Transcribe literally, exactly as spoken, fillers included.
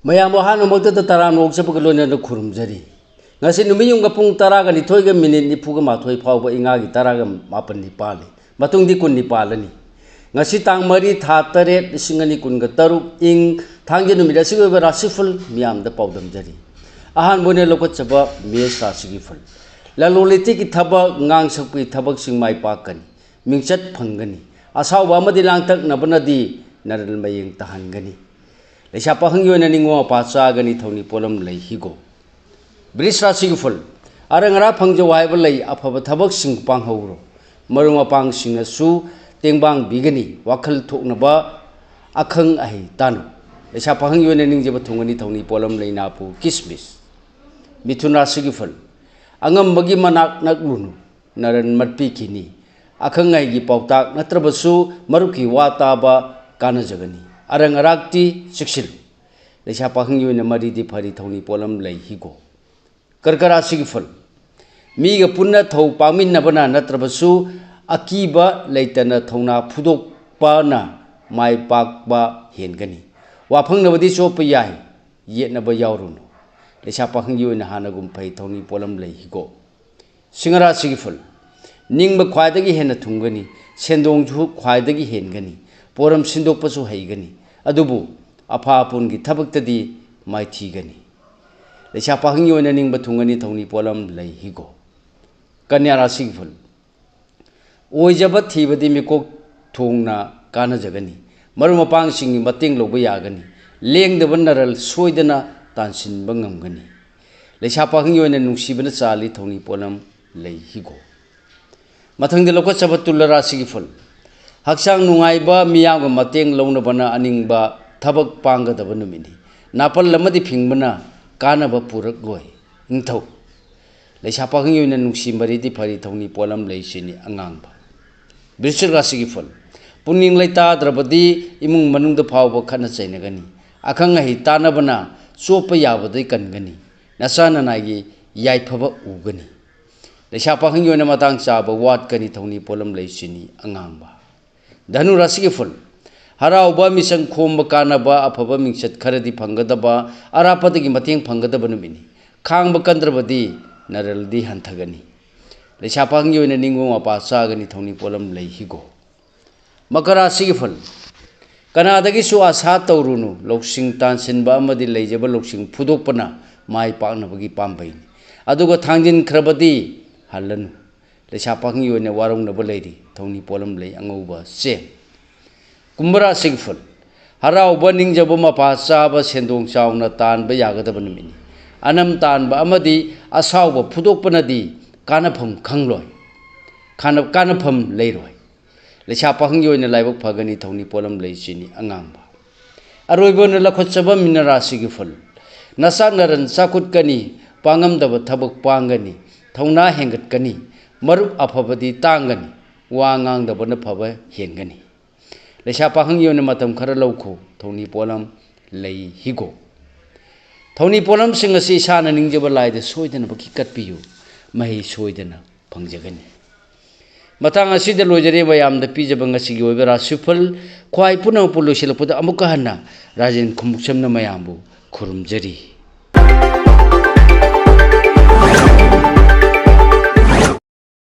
ꯃꯌꯥꯝꯕꯨ ꯑꯍꯥꯟꯕꯃꯛꯇꯗ ꯇꯔꯥꯝꯅ ꯑꯣꯛꯆꯕꯒ ꯂꯣꯏꯅꯅ ꯈꯨꯔꯨꯝꯖꯔꯤ꯫ ꯉꯁꯤ ꯅꯨꯃꯤꯠꯌꯨꯡꯒ ꯄꯨꯡ ꯇꯔꯥꯒ ꯅꯤꯊꯣꯏꯒ ꯃꯤꯅꯤꯠ ꯅꯤꯐꯨꯒ ꯃꯥꯊꯣꯏ ꯐꯥꯎꯕ ꯏꯉꯥꯒꯤ ꯇꯔꯥꯒ ꯃꯥꯄꯟꯅꯤ ꯄꯥꯜꯂꯤ꯫ ꯃꯇꯨꯡꯗꯤ ꯀꯨꯟꯅꯤ ꯄꯥꯜꯂꯅꯤ꯫ ꯉꯁꯤ ꯇꯥꯡ ꯃꯔꯤ, ꯊꯥ ꯇꯔꯦꯠ, ꯂꯤꯁꯤꯡ ꯑꯅꯤ ꯀꯨꯟꯒ ꯇꯔꯨꯛ, ꯏꯪ ꯊꯥꯡꯖ ꯅꯨꯃꯤꯠ ꯑꯁꯤꯒꯤ ꯑꯣꯏꯕ ꯔꯥꯁꯤꯐꯜ ꯃꯤꯌꯥꯝꯗ ꯄꯥꯎꯗꯝꯖꯔꯤ꯫ ꯑꯍꯥꯟꯕ ꯑꯣꯏꯅ ꯂꯧꯈꯠꯆꯕ ꯃꯦꯁ ꯔꯥꯁꯤꯒꯤ ꯐꯜ꯫ ꯂꯂꯣꯟ ꯏꯇꯤꯛꯀꯤ ꯊꯕꯛ, ꯉꯥꯡ ꯁꯛꯄꯒꯤ ꯊꯕꯛꯁꯤꯡ ꯃꯥꯏ ꯄꯥꯛꯀꯅꯤ꯫ ꯃꯤꯡꯆꯠ ꯐꯪꯒꯅꯤ꯫ ꯑꯁꯥꯎꯕ ꯑꯃꯗꯤ ꯂꯥꯡꯇꯛꯅꯕꯅꯗꯤ ꯅꯔꯜ ꯃꯌꯦꯡ ꯇꯥꯍꯟꯒꯅꯤ꯫ ꯂꯩꯁꯥ ꯄꯥꯈꯪꯒꯤ ꯑꯣꯏꯅ ꯅꯤꯡꯉꯣ ꯃꯄꯥ ꯆꯥꯒꯅꯤ, ꯊꯧꯅꯤ ꯄꯣꯠꯂꯝ ꯂꯩ ꯍꯤꯒꯣ꯫ ꯕ꯭ꯔꯤꯁ ꯔꯥꯁꯤꯒꯤ ꯐꯨꯜ꯫ ꯑꯔꯪ ꯑꯔꯥꯛ ꯐꯪꯖꯧ ꯍꯥꯏꯕ ꯂꯩ, ꯑꯐꯕ ꯊꯕꯛꯁꯤꯡ ꯄꯥꯡꯍꯧꯔꯣ꯫ ꯃꯔꯨꯞ ꯃꯄꯥꯡꯁꯤꯡꯅꯁꯨ ꯇꯦꯡꯕꯥꯡꯕꯤꯒꯅꯤ꯫ ꯋꯥꯈꯜ ꯊꯣꯛꯅꯕ ꯑꯈꯪ ꯑꯍꯩ ꯇꯥꯅꯧ꯫ ꯂꯩꯁꯥ ꯄꯥꯈꯪꯒꯤ ꯑꯣꯏꯅ ꯅꯤꯡꯖꯕ ꯊꯨꯡꯒꯅꯤ, ꯊꯧꯅꯤ ꯄꯣꯠꯂꯝ ꯂꯩ ꯅꯥꯄꯨ ꯀꯤꯁꯃꯤꯁ꯫ ꯃꯤꯊꯨꯟ ꯔꯥꯁꯤꯒꯤ ꯐꯨꯜ꯫ ꯑꯉꯝꯕꯒꯤ ꯃꯅꯥꯛ ꯅꯛꯂꯨꯅꯨ, ꯅꯔꯟ ꯃꯠꯄꯤꯈꯤꯅꯤ꯫ ꯑꯈꯪ ꯑꯍꯩꯒꯤ ꯄꯥꯎꯇꯥꯛ ꯅꯠꯇ꯭ꯔꯕꯁꯨ ꯃꯔꯨꯞꯀꯤ ꯋꯥ ꯇꯥꯕ ꯀꯥꯟꯅꯖꯒꯅꯤ꯫ ꯑꯔꯪ ꯑꯔꯥꯛꯇꯤ ꯆꯦꯛꯁꯤꯜꯂꯨ꯫ ꯂꯩꯁꯥ ꯄꯥꯈꯪꯒꯤ ꯑꯣꯏꯅ ꯃꯔꯤꯗꯤ ꯐꯔꯤ, ꯊꯧꯅꯤ ꯄꯣꯠꯂꯝ ꯂꯩ ꯍꯤꯒꯣ꯫ ꯀꯔꯀ ꯔꯥꯁꯤꯒꯤ ꯐꯨꯜ꯫ ꯃꯤꯒ ꯄꯨꯟꯅ ꯊꯧ ꯄꯥꯡꯃꯤꯟꯅꯕꯅ ꯅꯠꯇ꯭ꯔꯕꯁꯨ ꯑꯀꯤꯕ ꯂꯩꯇꯅ ꯊꯧꯅꯥ ꯐꯨꯗꯣꯛꯄꯅ ꯃꯥꯏ ꯄꯥꯛꯄ ꯍꯦꯟꯒꯅꯤ꯫ ꯋꯥꯐꯪꯅꯕꯗꯤ ꯆꯣꯞꯄ ꯌꯥꯏ, ꯌꯦꯠꯅꯕ ꯌꯥꯎꯔꯨꯅꯨ꯫ ꯂꯩꯁꯥ ꯄꯥꯈꯪꯒꯤ ꯑꯣꯏꯅ ꯍꯥꯟꯅꯒꯨꯝ ꯐꯩ, ꯊꯧꯅꯤ ꯄꯣꯠꯂꯝ ꯂꯩ ꯍꯤꯒꯣ꯫ ꯁꯤꯡꯍ ꯔꯥꯁꯤꯒꯤ ꯐꯨꯜ꯫ ꯅꯤꯡꯕ ꯈ꯭ꯋꯥꯏꯗꯒꯤ ꯍꯦꯟꯅ ꯊꯨꯡꯒꯅꯤ, ꯁꯦꯟꯗꯣꯡꯁꯨ ꯈ꯭ꯋꯥꯏꯗꯒꯤ ꯍꯦꯟꯒꯅꯤ, ꯄꯣꯔꯝ ꯁꯤꯟꯗꯣꯛꯄꯁꯨ ꯍꯩꯒꯅꯤ, ꯑꯗꯨꯕꯨ ꯑꯐ ꯑꯄꯨꯟꯒꯤ ꯊꯕꯛꯇꯗꯤ ꯃꯥꯏꯊꯤꯒꯅꯤ꯫ ꯂꯩꯁꯥ ꯄꯥꯈꯪꯒꯤ ꯑꯣꯏꯅ ꯅꯤꯡꯕ ꯊꯨꯡꯒꯅꯤ, ꯊꯧꯅꯤ ꯄꯣꯠꯂꯝ ꯂꯩ ꯍꯤꯒꯣ꯫ ꯀꯟꯌꯥ ꯔꯥꯁꯤꯒꯤ ꯐꯨꯜ꯫ ꯑꯣꯏꯖꯕ ꯊꯤꯕꯗꯤ ꯃꯤꯀꯣꯛ ꯊꯣꯡꯅ ꯀꯥꯟꯅꯖꯒꯅꯤ꯫ ꯃꯔꯨꯞ ꯃꯄꯥꯡꯁꯤꯡꯒꯤ ꯃꯇꯦꯡ ꯂꯧꯕ ꯌꯥꯒꯅꯤ꯫ ꯂꯦꯡꯗꯕ ꯅꯔꯜ ꯁꯣꯏꯗꯅ ꯇꯥꯟꯁꯤꯟꯕ ꯉꯝꯒꯅꯤ꯫ ꯂꯩꯁꯥ ꯄꯥꯈꯪꯒꯤ ꯑꯣꯏꯅ ꯅꯨꯡꯁꯤꯕꯅ ꯆꯥꯜꯂꯤ, ꯊꯧꯅꯤ ꯄꯣꯠꯂꯝ ꯂꯩ ꯍꯤꯒꯣ꯫ ꯃꯊꯪꯗ ꯂꯧꯈꯠꯆꯕ ꯇꯨꯂ ꯔꯥꯁꯤꯒꯤ ꯐꯨꯜ꯫ ꯍꯛꯆꯥꯡ ꯅꯨꯡꯉꯥꯏꯕ, ꯃꯤꯌꯥꯝꯒ ꯃꯇꯦꯡ ꯂꯧꯅꯕꯅ ꯑꯅꯤꯡꯕ ꯊꯕꯛ ꯄꯥꯡꯒꯗꯕ ꯅꯨꯃꯤꯠꯅꯤ꯫ ꯅꯥꯄꯜ ꯑꯃꯗꯤ ꯐꯤꯡꯕꯅ ꯀꯥꯟꯅꯕ ꯄꯨꯔꯛꯂꯣꯏ꯫ ꯅꯤꯡꯊꯧ꯫ ꯂꯩꯁꯥ ꯄꯥꯈꯪꯒꯤ ꯑꯣꯏꯅ ꯅꯨꯡꯁꯤ ꯃꯔꯤꯗꯤ ꯐꯔꯤ, ꯊꯧꯅꯤ ꯄꯣꯠꯂꯝ ꯂꯩ ꯁꯤꯅꯤ ꯑꯉꯥꯡꯕ꯫ ꯕ꯭ꯔꯤꯁꯆꯤꯛ ꯔꯥꯁꯤꯒꯤ ꯐꯨꯜ꯫ ꯄꯨꯛꯅꯤꯡ ꯂꯩꯇꯥꯗ꯭ꯔꯕꯗꯤ ꯏꯃꯨꯡ ꯃꯅꯨꯡꯗ ꯐꯥꯎꯕ ꯈꯠꯅ ꯆꯩꯅꯒꯅꯤ꯫ ꯑꯈꯪ ꯑꯍꯩ ꯇꯥꯟꯅꯕꯅ ꯆꯣꯞꯄ ꯌꯥꯕꯗꯩ ꯀꯟꯒꯅꯤ꯫ ꯅꯆꯥ ꯅꯅꯥꯏꯒꯤ ꯌꯥꯏꯐꯕ ꯎꯒꯅꯤ꯫ ꯂꯩꯁꯥ ꯄꯥꯈꯪꯒꯤ ꯑꯣꯏꯅ ꯃꯇꯥꯡ ꯆꯥꯕ ꯋꯥꯠꯀꯅꯤ, ꯊꯧꯅꯤ ꯄꯣꯠꯂꯝ ꯂꯩ ꯁꯤꯅꯤ ꯑꯉꯥꯡꯕ꯫ ꯙꯅꯨ ꯔꯥꯁꯤꯒꯤ ꯐꯨꯜ꯫ ꯍꯔꯥꯎꯕ, ꯃꯤꯆꯪ ꯈꯣꯝꯕ ꯀꯥꯟꯅꯕ, ꯑꯐꯕ ꯃꯤꯡꯆꯠ ꯈꯔꯗꯤ ꯐꯪꯒꯗꯕ, ꯑꯔꯥꯞꯄꯗꯒꯤ ꯃꯇꯦꯡ ꯐꯪꯒꯗꯕ ꯅꯨꯃꯤꯠꯅꯤ꯫ ꯈꯥꯡꯕ ꯀꯟꯗ꯭ꯔꯕꯗꯤ ꯅꯔꯜꯗꯤ ꯍꯟꯊꯒꯅꯤ꯫ ꯂꯩꯁꯥ ꯄꯥꯈꯪꯒꯤ ꯑꯣꯏꯅ ꯅꯤꯡꯕ ꯃꯄꯥ ꯆꯥꯒꯅꯤ꯫ ꯊꯧꯅꯤ ꯄꯣꯠꯂꯝ ꯂꯩ ꯍꯤꯒꯣꯛ꯫ ꯃꯀꯔ ꯔꯥꯁꯤꯒꯤ ꯐꯜ꯫ ꯀꯅꯥꯗꯒꯤꯁꯨ ꯑꯥꯁꯥ ꯇꯧꯔꯨꯅꯨ꯫ ꯂꯧꯁꯤꯡ ꯇꯥꯟꯁꯤꯟꯕ ꯑꯃꯗꯤ ꯂꯩꯖꯕ ꯂꯧꯁꯤꯡ ꯐꯨꯗꯣꯛꯄꯅ ꯃꯥꯏ ꯄꯥꯛꯅꯕꯒꯤ ꯄꯥꯝꯕꯩꯅꯤ꯫ ꯑꯗꯨꯒ ꯊꯥꯡꯖꯤꯟꯈ꯭ꯔꯕꯗꯤ ꯍꯜꯂꯅꯨ꯫ ꯂꯩꯁꯥ ꯄꯥꯈꯪꯒꯤ ꯑꯣꯏꯅ ꯋꯥꯔꯧꯅꯕ ꯂꯩꯔꯤ꯫ ꯊꯧꯅꯤ ꯄꯣꯠꯂꯝ ꯂꯩ ꯑꯉꯧꯕ ꯆꯦꯡ꯫ ꯀꯨꯝꯚ ꯔꯥꯁꯤꯒꯤ ꯐꯜ꯫ ꯍꯔꯥꯎꯕ, ꯅꯤꯡꯖꯕ ꯃꯄꯥ ꯆꯥꯕ, ꯁꯦꯟꯗꯣꯡ ꯆꯥꯎꯅ ꯇꯥꯟꯕ ꯌꯥꯒꯗꯕ ꯅꯨꯃꯤꯠꯅꯤ꯫ ꯑꯅꯝ ꯇꯥꯟꯕ ꯑꯃꯗꯤ ꯑꯁꯥꯎꯕ ꯐꯨꯗꯣꯛꯄꯅꯗꯤ ꯀꯥꯟꯅꯐꯝ ꯈꯪꯂꯣꯏ꯫ ꯀꯥꯟꯅ-, ꯀꯥꯟꯅꯐꯝ ꯂꯩꯔꯣꯏ꯫ ꯂꯩꯁꯥ ꯄꯥꯈꯪꯒꯤ ꯑꯣꯏꯅ ꯂꯥꯏꯕꯛ ꯐꯒꯅꯤ꯫ ꯊꯧꯅꯤ ꯄꯣꯠꯂꯝ ꯂꯩ ꯆꯤꯅꯤ ꯑꯉꯥꯡꯕ꯫ ꯑꯔꯣꯏꯕ ꯑꯣꯏꯅ ꯂꯧꯈꯠꯆꯕ ꯃꯤꯅ ꯔꯥꯁꯤꯒꯤ ꯐꯜ꯫ ꯅꯆꯥꯛ ꯅꯔꯟ ꯆꯥꯎꯈꯠꯀꯅꯤ꯫ ꯄꯥꯡꯉꯝꯗꯕ ꯊꯕꯛ ꯄꯥꯡꯒꯅꯤ꯫ ꯊꯧꯅꯥ ꯍꯦꯟꯒꯠꯀꯅꯤ꯫ ꯃꯔꯨꯞ ꯑꯐꯕꯗꯤ ꯇꯥꯡꯒꯅꯤ꯫ ꯋꯥ ꯉꯥꯡꯗꯕꯅ ꯐꯕ ꯍꯦꯟꯒꯅꯤ꯫ ꯂꯩꯁꯥ ꯄꯥꯈꯪꯒꯤ ꯑꯣꯏꯅ ꯃꯇꯝ ꯈꯔ ꯂꯧꯈꯣ꯫ ꯊꯧꯅꯤ ꯄꯣꯠꯂꯝ ꯂꯩ ꯍꯤꯒꯣꯛ꯫ ꯊꯧꯅꯤ ꯄꯣꯠꯂꯝꯁꯤꯡ ꯑꯁꯤ ꯏꯁꯥꯅ ꯅꯤꯡꯖꯕ ꯂꯥꯏꯗ ꯁꯣꯏꯗꯅꯃꯛꯀꯤ ꯀꯠꯄꯤꯌꯨ꯫ ꯃꯍꯩ ꯁꯣꯏꯗꯅ ꯐꯪꯖꯒꯅꯤ꯫ ꯃꯇꯥꯡ ꯑꯁꯤꯗ ꯂꯣꯏꯖꯔꯦ ꯃꯌꯥꯝꯗ ꯄꯤꯖꯕ ꯉꯁꯤꯒꯤ ꯑꯣꯏꯕ ꯔꯥꯁꯤꯐꯜ꯫ ꯈ꯭ꯋꯥꯏ ꯄꯨꯝꯅꯃꯛꯄꯨ ꯂꯣꯏꯁꯤꯜꯂꯛꯄꯗ ꯑꯃꯨꯛꯀ ꯍꯟꯅ ꯔꯥꯖꯦꯟ ꯈꯨꯃꯨꯛꯁꯝꯅ ꯃꯌꯥꯝꯕꯨ ꯈꯨꯔꯨꯝꯖꯔꯤ꯫